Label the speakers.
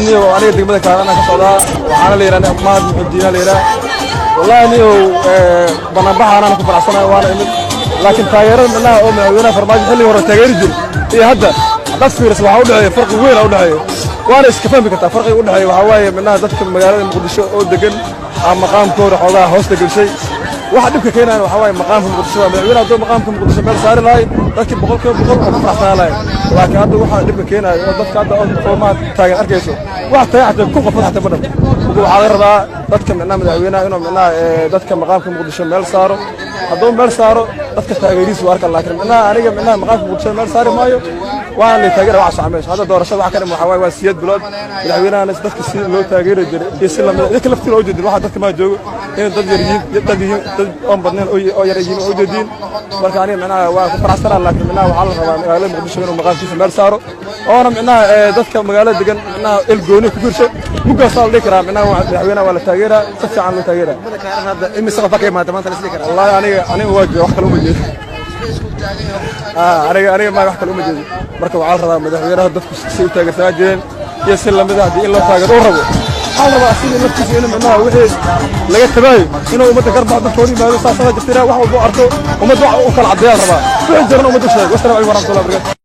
Speaker 1: Niyo, aniga degmada Kaarana ka socdaa. Waxaana la yidhaha Mahad Muxudiina la yidhaha. Wallahi niyow, banaanbaxa anaan ku faraxsanahay, waana imid, laakiin taageerada micnaha oo madaxweynaha Farmaajo xilligii hore taageeri jiri iyo hadda haddaad fiiriso, waxaa u dhexeeya farqi weyn aa u dhexeeya, waana iska fahmi kartaa. Farqiga u dhexeeya waxaa waaye micnaha dadka magaalada Muqdisho oo degan aa maqaamkooda xoogaha hoosta gelshay. Waxa dhibka keenayana waxaa waaye maqaamka Muqdisho. Waa madaxweyne hadduu maqaamka Muqdisho meel saari lahay, dadkii 100% oo ku faraxsanaa lahay. Laakiin hadda waxaa dhibka keenaya oo dadka hadda oo maad taagan arkayso, wax taga xataa ku qofad xataa ma dhab. Marka waxaa laga rabaa dadka micnaha madaxweynaha inuu micnaha dadka maqaamka Muqdisho meel saaro. Hadduu meel saaro, dadka taageerihiisu waa arkan. Laakiin micnaha aniga micnaha maqaamka Muqdisho meel saari maayo, waana lay taageera. Waxa soco meesha hadda doorashada waxa ka dhiman waxaa waaye waa 8 bilood. Madaxweynahana dadka si loo taageeri jiray iyo si lamid dadka laftiina oo jeedin, waxa dadka maa joogo inay dad yar yihiin, dad yihiin, dad oon badnayn oo yar yihiin oo ujeediin. Marka aniga micnaha waa ku faraxsanaa, laakiin micnaha waxaa la rabaa magaalada Muqdisho inuu maqaamkiisa meel saaro, oona micnaha dadka magaalada degan micnaha el gooni ku fiirsho. Muggaasaa la dhihi karaa micnaha madaxweynaha waa la taageeraa, si fiican loo taageeraa.
Speaker 2: Hadda imise qof ka imaata maanta la isdhihi karaa?
Speaker 1: Wallahi aniga waa jooga, wax kale uma jeedo. Aniga ma wax kale uma jeedo. Marka waxaa la rabaa madaxweynaha dadku si u taageersanaa jireen iyo si lamid ah haddii in loo taageero uu rabo, waxaa la rabaa asiga laftiisa inuu micnaha wixii laga tabaayo inuu ummadda garbax, dadka hor yimaado. Saasada jirtira wax walba u arko, ummadda wax u kala caddeeyaa la rabaa, wixii jirana ummadda u sheego. Wasalaamu calaykum waraxmatullahi wabarakatu.